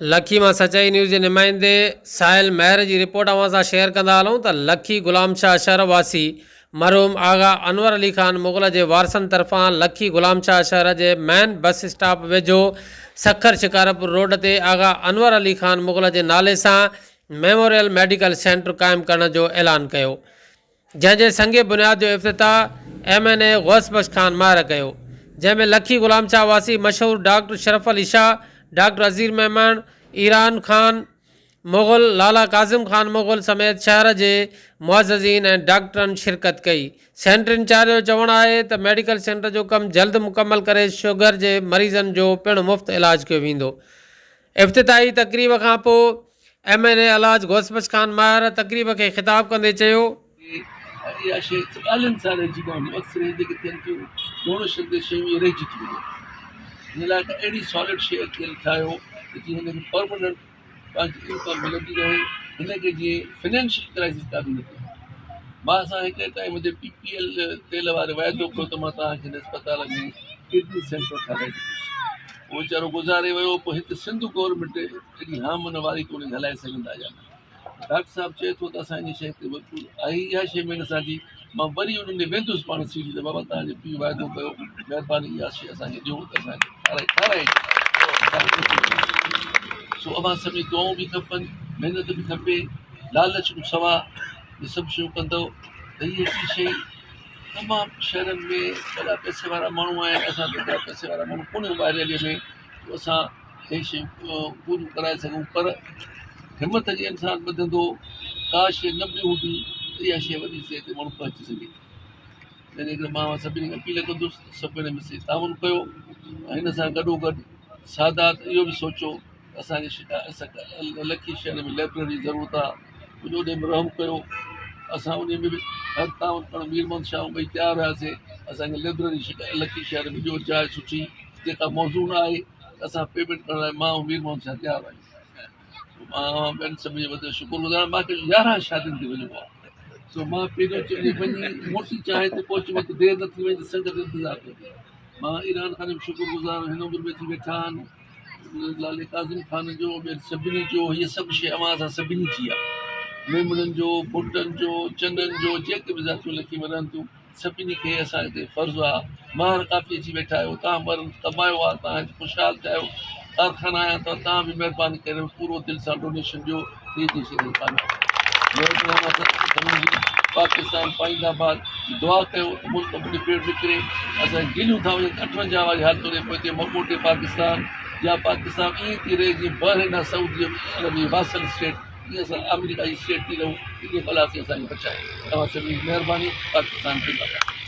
لکي مان سچائي نيوز جي نمائندي ساحل مهر جي رپورٽ اوهان سان شيئر ڪندا هلون ته لکي غلام شاهه شهر واسي مرحوم آغا انور علي خان مغل جي وارثن طرفان لکي غلام شاهه شهر جي مين بس اسٽاپ ويجهو سکر شڪارپور روڊ تي آغا انور علي خان مغل جي نالي سان ميموريل ميڊيڪل سينٽر قائم ڪرڻ جو اعلان ڪيو. جنهن جي سنگ بنياد جو افتتاح M N A Ghaus Bakhsh Khan Mahar ڪيو، جنهن ۾ لکي غلام شاهه واسي مشهور ڊاڪٽر شرف علي شاهه، ڊاڪٽر عزير ميمڻ، ايران خان مغل، لالا ڪاظم خان مغل سميت شهر جي معززين ۽ ڊاڪٽرن شرڪت ڪئي. سينٽر انچارج جو چوڻ آهي ته ميڊيڪل سينٽر جو ڪم جلد مڪمل ڪري شگر جي مريضن جو پڻ مفت علاج ڪيو ويندو. افتتاحي تقريب کان پوء ايم اين اي الحاج غوث بخش خان ماهر تقريب کي خطاب ڪندي چيو. اها شيء چاليهن سال رهجي پوندي اڪثر هي جيڪي ٿين ٿيون ڊونيشن تي شيون اهي رهجي ٿيون وڃن ان لاء ته اهڙي سالڊ شيء اٽڪل ٺاهيو ته جيئن هن کي پرماننٽ پنهنجي انڪم ملندي رهي هن کي جيئن فنانشل ڪرائسس ڪا به نه ٿئي مان سان هڪ ٽائيم تي پي پي ايل تيل واري واعدو ڪيو ته مان توهان کي هن اسپتال ۾ ڪڊني سينٽر ٺاهرائي ڏيندس اهو ويچارو گذاري ويو پوء هت سنڌ گورنمينٽ ايڏي هام نه واري ڪونهي هلائي سگهندا يا نه ڊاڪٽر صاحب چئي ٿو ته اسان ان شيء تي بلڪل آهي اها شيء مين اسان جي مان وري انهن ڏي ويندس پاڻ سيڙي ته بابا توهان جي پيء واعدو ڪيو مهرباني اها شيء اسان کي ڏيو ته اسان ٺارائي ٺارائي سو اوهان سڀني دعائون به کپن محنت به کپي لالچ کان سوا هي سڀ شيون ڪندو ته هي هڪڙي شيء تمام شهرن ۾ وڏا پئسي وارا ماڻهو آهن اسان ته ايترا پئسي وارا ماڻهو ڪونهيون ٻاهرياليء ۾ جو اسان اهي شيون پوريون ڪرائي سگهون پر همت جي انسان ٻڌندو ڪا شيء نه به هوندي ته اها شيء وڏي شيء تي ماڻهو پهچي سگهي تنهن ڪري مان سڀني کي اپيل ڪندس ته سڀ ان ۾ تعاون ڪيو ۽ هن سان گڏو گڏ سادات اهو به سوچو اسان کي لکي شهر ۾ لائبريري جي ضرورت آ ڪجهه اوڏي به رحم ڪيو اسان انهي ۾ به هر تعاون ڪرڻ مير محمد شاهه ٻئي تيار هياسي اسان کي لائبريري لکي شهر ۾ ڏيو جاء سٺي جيڪا موزون آهي اسان پيمينٽ ڪرڻ لاء مان ۽ مير محمد شاهه تيار آهيون مان ٻين سڀني جو وڌيڪ شڪر گذار آهيان مان کي 11 شادين تي وڃڻو آهي سو مان پهريون چئي وڃي موٽي چاهي ته پهچي وقت دير نه ٿي وڃي ته سنگت انتظار ڪندي مان ايران خان جو به شڪر گذار آهيان هن عمر ۾ اچي ويٺا آهن لالي ڪاظم خان جو ٻين سڀني جو هيء سڀ شيء اوهان اسان سڀني جي آهي. ميمڻن جو، ڀٽن جو، چنن جو، جيڪي به ذاتيون لکي ۾ رهن ٿيون، سڀني کي اسان تي فرض آهي. مهر ڪافي اچي ويٺا آهيو، توهان مهر ڪمايو آهي، توهان هت خوشحال ٿيا آهيو، ڪارخانا آيا اٿو، توهان به مهرباني ڪري پورو دل سان ڊونيشن ڏيو ته هي جي شيء ڪامياب ٿئي. مهرباني اوهان سڀني جي. پاڪستان پائنده باد. دعا ڪيو ته ملڪ ٻڏي پيٽ نڪري اسان جيلون ٿا وڃن 58 واري حالت هجي پوء هتي مڪوٽي پاڪستان يا پاڪستان ائين ٿي رهي جيئن بحرين آ سعودي عرب جي واسل اسٽيٽ ائين اسان آمريڪا جي اسٽيٽ ٿي رهون انهي بلا سين اسان کي بچائي توهان سڀني جي مهرباني پاڪستان زنده باد.